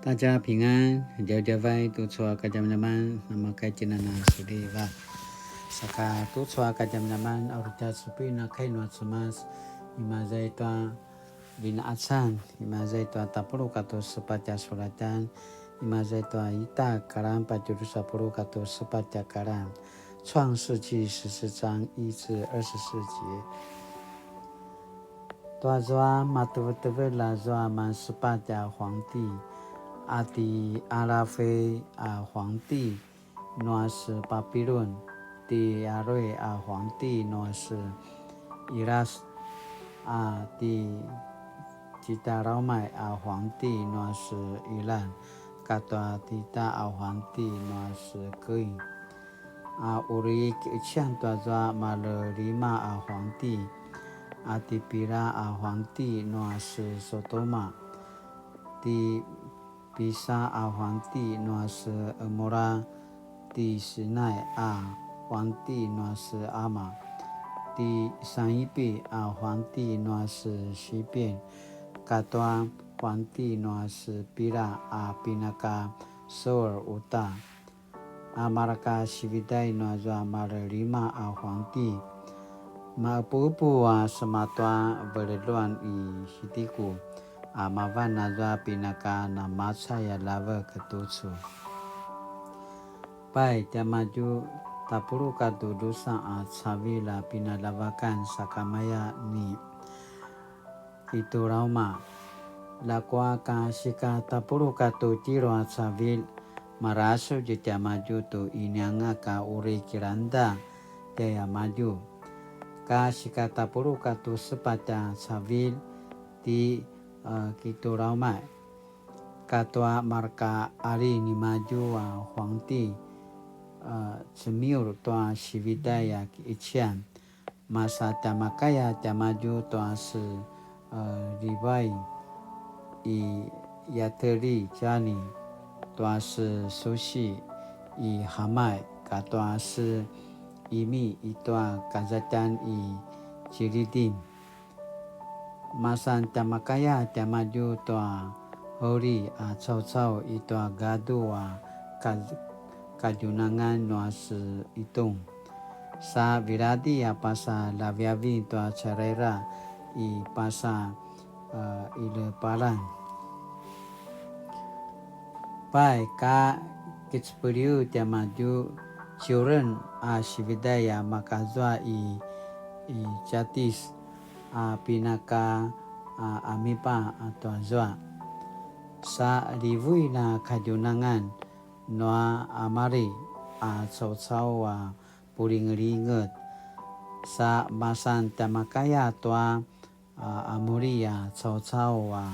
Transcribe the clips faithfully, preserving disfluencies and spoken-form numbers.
大家平安, djavadjavay tucu a kadjamadjaman, namakay tjinana suliva. Saka tucu a kadjamadjaman, a uri tja supin a kai nua Cemas, imaza i tua Vinqacan, imaza i tua tapuluq katua sepatj a sulatjan, imaza i tua ita karan patje drusa puluq katua sepatj a karan. 創世記十四章一至二十四節. Tuazua matevetevelj azua mansepatj a huangti, a ti Arafei a huangti nua se Papilun, ti Arwe a huangti nua se Iras, a ti Citaraumay a huangti nua se Ilan, katua tita a huangti nua se Kein. A uri kiqecian tuazua malelima a huangti, a ti Pila a huangti nua se Sodoma, ti Pisa a huangti nua se Emora, ti Sinai a huangti nua se Ama, ti Saipi a huangti nua se Sipin, katua huangti nua se Pila a pinaka Seor uta. A marka sividay nuazua malelima a huangti. Maepuepu a sema tua veleluan i Sitiku, a mavan azua pinaka namacay a lavek tucu. Pai, tiamadju tapuluq katua drusa a cavilj a pinaljavakan sakamaya ni Kiturauma. Ljakua ka sika tapuluq katua tjelu a cavilj, marasudj tiamadju tu inianga ka uri kilangda tjaiamadju. Ka sika tapuluq katua sepatj a cavilj ti, a, Kiturauma, katua marka qali nimadju a huangti, a, cemiur tua sividay a kiqecian. Masa tjamakaya tiamadju tua se, a, Livai i Yateli tjani, tua se Susi i Hamai, katua se Imi i tua kazatjan i Cilidin. Masan tjamakaya tiamadju tua Hori a caucau i tua gadu a ka-, kadjunangan nua se Itung. Sa viladi a pasa laviavi tua ceraira i pasa, a, Ilepalan. Pai ka kicepeliu tiamadju ciuren a sividay a makazua i, i Catis a pinaka, a, Amipa a tuazua. Sa livui na kadjunangan nua Amari a caucau a pulingelinget. Sa masan tjamakaya tua, a, Amuri a caucau a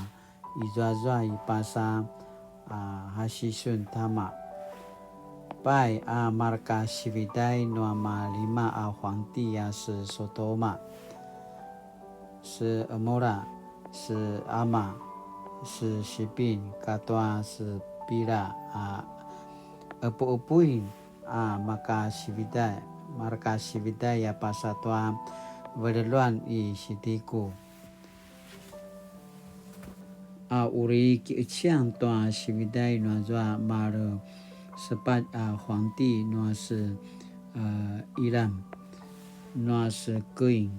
izuazua i pasa, a, Hasisun tama. Pai a marka sividay nua malima a huangti a se Sodoma, se Emora, se Ama, se Sipin, katua se Pila a epuepuin a makasividay, markasividay a pasa tua veleluan i Sitiku. A uri kiqecian tua sividay nuazua mare sepatj a huangti nua se, a, Ilam, nua se Keing,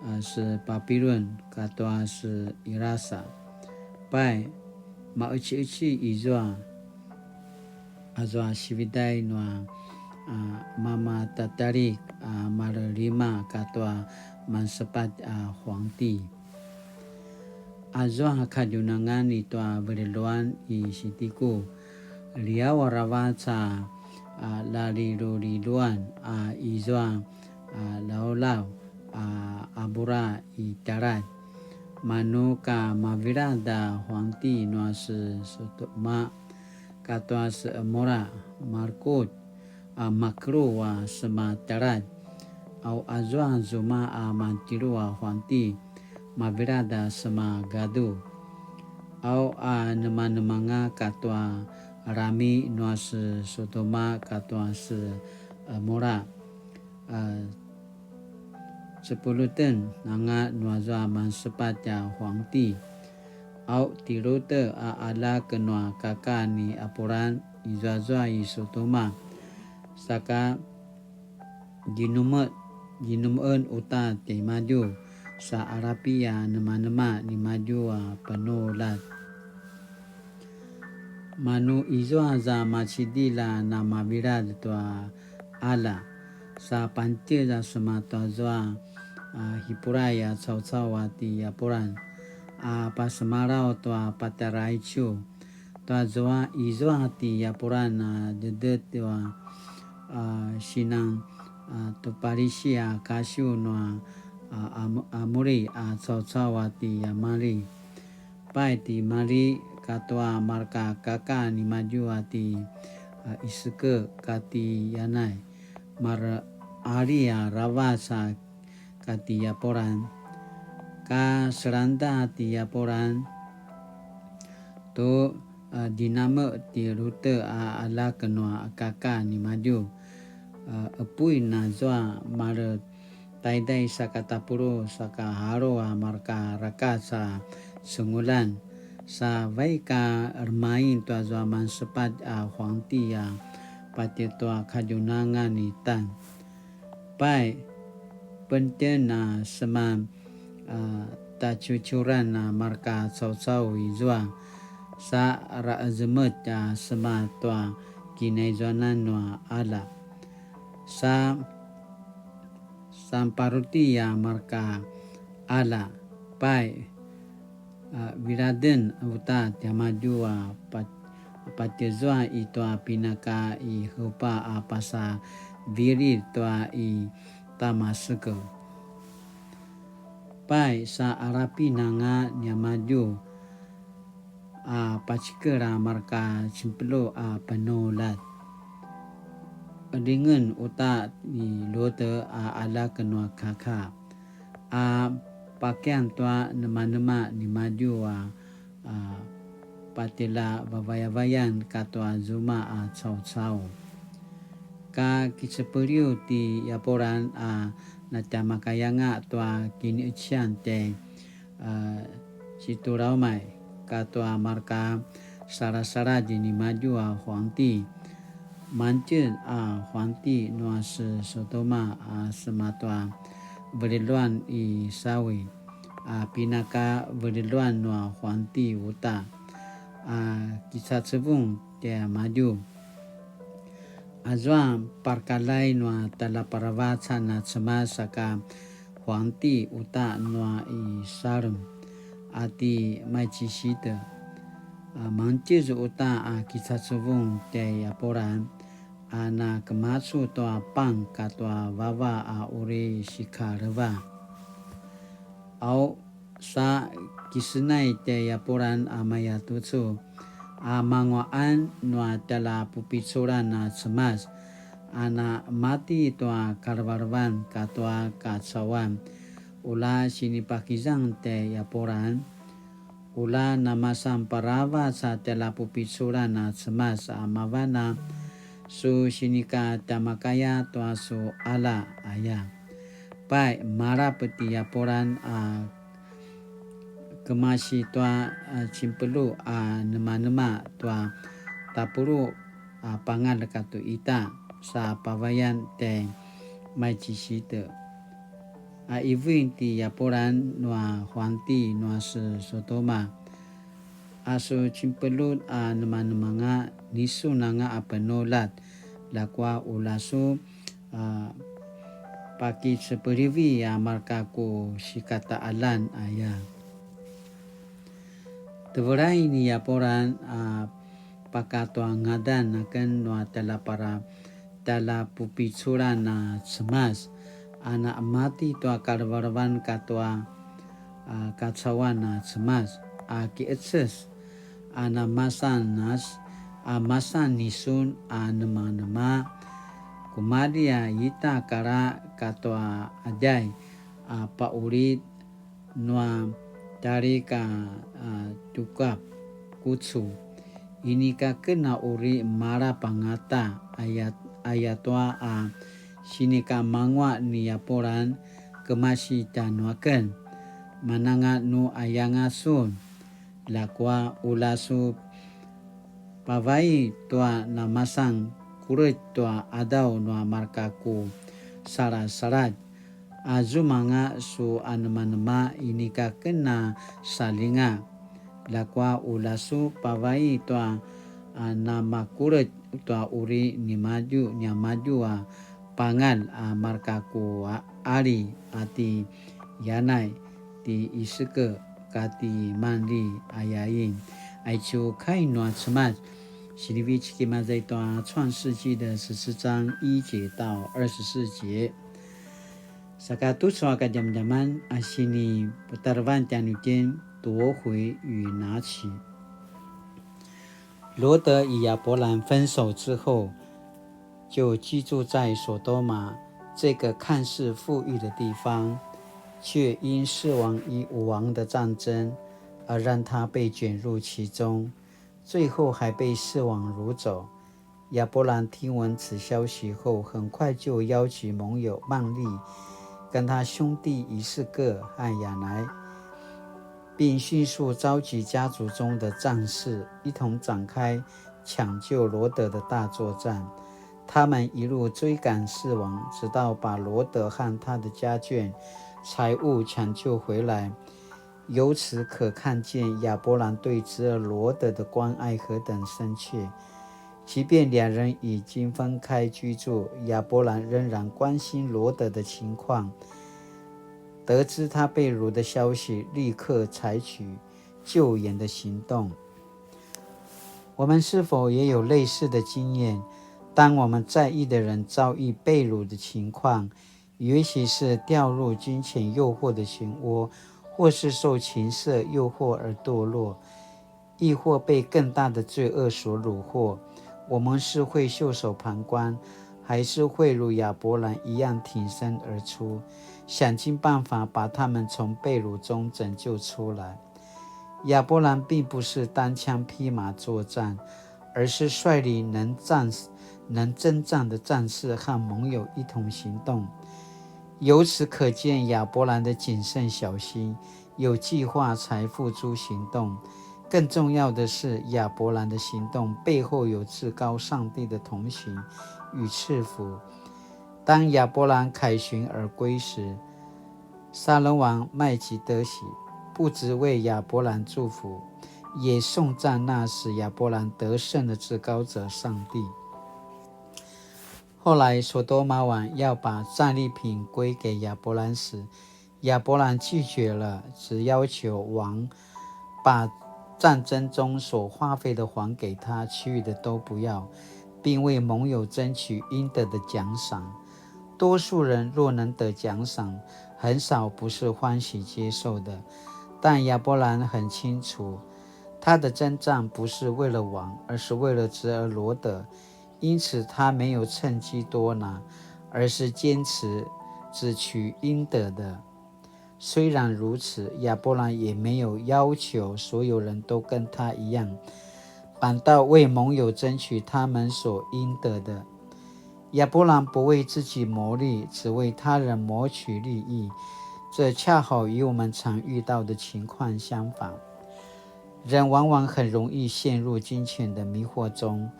a, se Papilun, katua se Irasa. Pai, maqeciqeci izua, azua sividay nua, a, mamatatalik, a, malelima katua mansepatj a huangti. Azua kadjunangan i tua veleluan i Sitiku, liaw aravac a, a, laliluliluan, a, izua, a, laulaw, a, abura i taladj. Manu ka mavilad a huangti nua se Sodoma, katua se Emora, markut, a, makelu a sema taladj. Au azua zuma a mantjelu a huangti, mavilad a sema gadu. Au a nemanemanga katua rami nua se Sodoma katua se Emora, a, cepuluten anga nuazua mansepatj a huangti. Au ti Lute a aljak nua kaka ni Apuran izuazua i Sutuma, saka djinume-, djinumeqen uta timadju sa alapi a nemanema nimadju a penuljat. Manu izua za macidilj a namavilad tua qalja, sa pantjez a sema tua zua, a, Hipuray a caucau a ti Apuran, a pasemalaw tua patjara aicu, tua zua, izua ti Apuran a dedet tua, a, sinan, a, tupalisi a kasiw nua, a, Am-, Amuri a caucau a ti Amali. Pai ti Mali katua marka kaka nimadju a ti, a, Iseke kati Yanay, marqali aravac a kati Apuran. Ka selangda ti Apuran tu, a, djinameq ti Lute a aljak nua kaka nimadju, a, epuin azua mare taiday saka tapuluq saka alu a marka rakac a cenguljan, sa vaik a remaing tua zua mansepatj a huangti a patje tua kadjunangan i Tan. Pai, pentjen a sema, a, tacucuran a marka caucau izua, sa raqezemetj a sema tua kinaizuanan nua qalja. Sa sanparuti a marka qalja, pai, a, viladen uta tiamadju a pat-, patjezua i tua pinaka i Hepa a pasa vililj tua i Tamaseke. Pai, sa alapi anga niamadju a pacikel a marka cempelu a penuljat. Edingen uta i Lute a aljak nua kaka, a pakian tua nemanema nimadju a, a patjela vavayavayan katua zuma a caucau. Ka kicepeliw ti Apuran a natjamakayanga tua kiniqecian tjai, a, Situlaumay katua marka salasaladj nimadju a huangti. Mangtjez a huangti nua se Sodoma a sema tua veljeluan i Sawi, a pinaka veljeluan nua huangti uta, a kicacevung tiamadju. Azua parkalay nua tjaljaparavacan a Cemas saka huangti uta nua i Salem a ti Maicisite. A, mangtjez uta a kicacevung tjai Apuran, a na kemacu tua pang katua vava a uri sikaleva. Au, sa kisenay tjai Apuran a mayatucu, a manguaqan nua tjaljapupiculan a Cemas, a na mati tua kalevelevan katua kacauan, ula sinipakizang tjai Apuran, ula namasan paravac a tjaljapupiculan a Cemas a mavan a su sinikatjamakaya tua su qalja aya. Pai, malap ti Apuran a kemasi tua, a, cimpelu a nemanema tua tapuluq a pangalj katu ita sa pavayan tjai Maicisite. A ivuin ti Apuran nua huangti nua se Sodoma, a su cimpelu a nemanemanga nisun anga a penuljat, ljakua ula su, a, pakicepelivi a marka ku sikataqaljan aya. Tevelai ni Apuran a pakatua ngadan aken nua tjaljapara-, tjaljapupiculan a Cemas, a na mati tua kalevelevan katua, a, kacauan a Cemas, a kiqeces, a na masan nas-, a masan nisun a nemanema, kumalji a ita kala katua adjai, a paqulid nua tjalik a, a, tukap kucu. Inika ken a uri malap angata aya-, ayatua a sinikamanguaq ni Apuran kemasi tjanuaken. Mananga nu ayanga sun. Ljakua ula su pavai tua namasan kuret tua adaw nua marka ku salasaladj, a zumanga su anemanema inika ken a salinga. Ljakua ula su pavai tua a namakuret tua uri nimadju niamadju a pangalj a marka ku a-, ali a ti Yanai, ti Iseke, kati Manli ayain. Aicu kai nua Cemas, sinivecik imaza i tua 创世纪的十四章一节到二十四节. Saka tucu a kadjamadjaman a sinipatarevan tjanuitjen 夺回与拿起. 罗得与亚伯兰分手之后，就居住在所多玛这个看似富裕的地方，却因四王与五王的战争而让他被卷入其中，最后还被四王掳走。亚伯兰听闻此消息后，很快就邀请盟友曼利，跟他兄弟以实各和亚乃，并迅速召集家族中的战士，一同展开抢救罗得的大作战。他们一路追赶四王，直到把罗得和他的家眷、财物抢救回来。由此可看见亚伯兰对侄儿罗得的关爱何等深切。即便两人已经分开居住，亚伯兰仍然关心罗得的情况。得知他被掳的消息，立刻采取救援的行动。我们是否也有类似的经验？当我们在意的人遭遇被掳的情况，尤其是掉入金钱诱惑的漩涡，或是受情色诱惑而堕落，亦或被更大的罪恶所虏获，我们是会袖手旁观，还是会如亚伯兰一样挺身而出，想尽办法把他们从被掳中拯救出来？亚伯兰并不是单枪匹马作战，而是率领能战、能征战的战士和盟友一同行动。由此可见亚伯兰的谨慎小心，有计划才付诸行动。更重要的是，亚伯兰的行动背后有至高上帝的同行与赐福。当亚伯兰凯旋而归时，撒冷王麦基德喜不只为亚伯兰祝福，也颂赞那使亚伯兰得胜的至高者上帝。后来所多玛王要把战利品归给亚伯兰时，亚伯兰拒绝了，只要求王把战争中所花费的还给他，其余的都不要，并为盟友争取应得的奖赏。多数人若能得奖赏，很少不是欢喜接受的。但亚伯兰很清楚，他的征战不是为了王，而是为了侄儿罗得，因此他没有趁机多拿，而是坚持只取应得的。虽然如此，亚伯兰也没有要求所有人都跟他一样，反倒为盟友争取他们所应得的。亚伯兰不为自己谋利，只为他人谋取利益，这恰好与我们常遇到的情况相反。人往往很容易陷入金钱的迷惑中，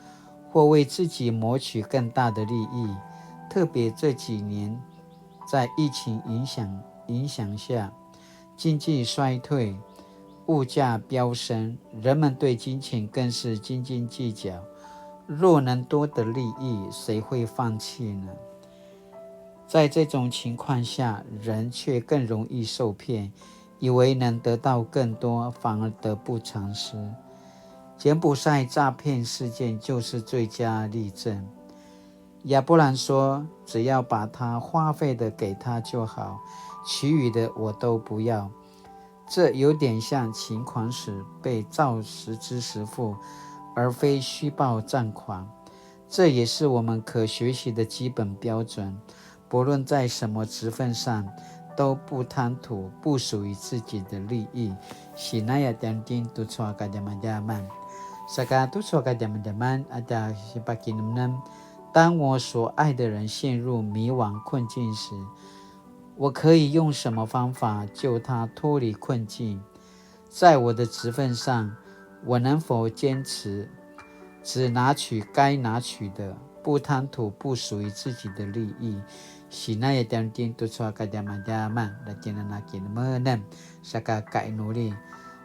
或为自己谋取更大的利益。特别这几年，在疫情影响、影响下，经济衰退，物价飙升，人们对金钱更是斤斤计较。若能多得利益，谁会放弃呢？在这种情况下，人却更容易受骗，以为能得到更多，反而得不偿失。柬埔寨诈骗事件就是最佳例证。亚伯兰说：“只要把他花费的给他就好，其余的我都不要。”这有点像请款时被照实支实付，而非虚报账款。这也是我们可学习的基本标准。不论在什么职分上，都不贪图不属于自己的利益。Sinaya tiantin tucu a kadjamadjaman. Saka tucu a kadjamadjaman, a tja sipakinemnem, 当我所爱的人陷入迷惘困境时，我可以用什么方法救他脱离困境？在我的職分上，我能否堅持只拿取該拿取的，不貪圖不屬於自己的利益？Sinaya tjanuitjen tucu a kadjamadjaman, la tjinana kinemenem, saka kainuli.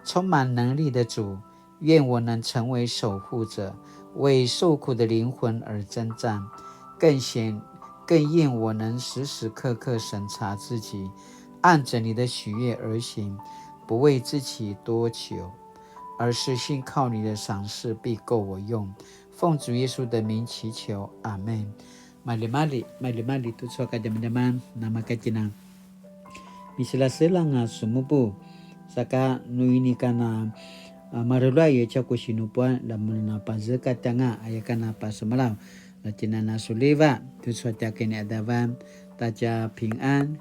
充满能力的主，愿我能成为守护者，为受苦的灵魂而征战。更显，更愿我能时时刻刻审查自己，按着你的喜悦而行，不为自己多求，而是信靠你的赏赐必够我用。奉主耶稣的名祈求，阿门。Maljimalji, maljimalji tucu a kadjamadjaman, namakatjina. Miselaselang a sumupu, saka nu inika na, a, marulai a tjaku sinupuan, la mun na pazekatj anga, aya kana pasemalaw, la tjinana suliva, tucu a tja kiniadavan, ta tja pingan,